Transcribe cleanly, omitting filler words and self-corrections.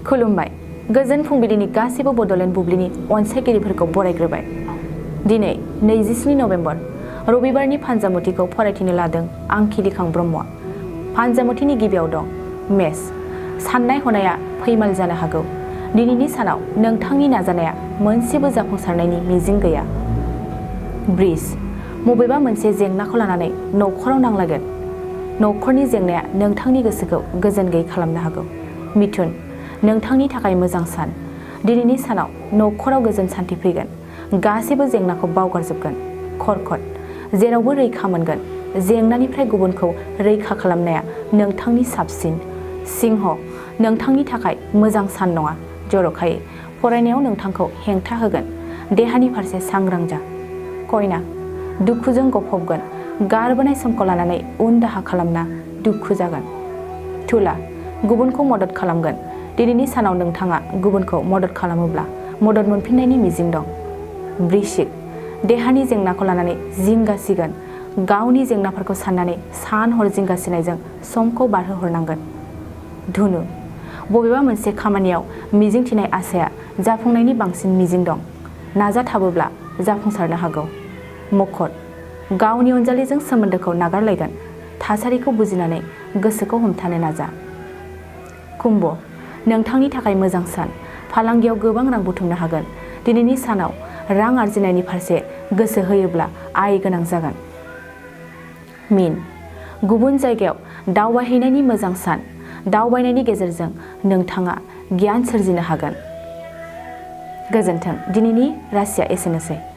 खुलुमबाय गोजोन फुंबिलिनि गासिबो बड'लेण्ड बुब्लिनि अनसायगिरिफोरखौ बरायग्रोबाय। दिनै 27 नभेम्बर रबिबारनि फान्जामुथिखौ फरायथिनो लादों आं खिलिखां ब्रह्मआ। फान्जामुथिनि गिबियाव दं मेष। साननाय हनाया फैमाल जानो हागौ। दिनैनि सानाव नोंथांनि नाजानाया मोनसेबो जाफुंसारनायनि मिजिं गैया। बृष। बबेबा मोनसे जेंनाखौ लानानै न'खराव नांलायगोन। न'खरनि जेंनाया नोंथांनि गोसोखौ गोजोन गैयै खालामनो हागौ। मिथुन। नोंथांनि थाखाय मोजां सान। दिनैनि सानाव न'खराव गोजोन सान्थि फैगोन। गासैबो जेंनाखौ बावगारजोबगोन। कर्कट। जेरावबो रैखा मोनगोन। जेंनानिफ्राय गुबुनखौ रैखा खालामनाया नोंथांनि साबसिन। सिंह। नोंथांनि थाखाय मोजां सान नङा, जर'खायै फरायनायाव नोंथांखौ हेंथा होगोन। देहानि फारसे सांग्रां जा। कन्या। दुखुजों गफबगोन। गारबोनाय समखौ लानानै उन दाहा खालामना दुखु जागोन। तुला। गुबुनखौ मदद खालामगोन। दिनैनि सानाव नोंथाङा गुबुनखौ मदद खालामोब्ला मदद मोनफिननायनि मिजिं दं। वृश्चिक। देहानि जेंनाखौ लानानै जिंगासिगोन। गावनि जेंनाफोरखौ साननानै सान हर जिंगासिनायजों समखौ बारहोहरनांगोन। धनु। बबेबा मोनसे खामानियाव मिजिंथिनाय आसाया जाफुंनायनि बांसिन मिजिं दं। नाजाथाबोब्ला जाफुंसारनो हागौ। मकर। गावनि अनजालिजों सोमोन्दोखौ नागारलायगोन। थासारिखौ बुजिनानै गोसोखौ हमथानो नाजा। कुम्भ। नोंथांनि थाखाय मोजां सान। फालांगियाव गोबां रां बुथुमनो हागोन। दिनैनि सानाव रां आरजिनायनि फारसे गोसो होयोब्ला आय गोनां जागोन। मीन। गुबुन जायगायाव दावबायहैनायनि मोजां सान। दावबायनायनि गेजेरजों नोंथाङा गियान सोरजिनो हागोन। गोजोन्थों। दिनैनि राशिया एसेनोसै।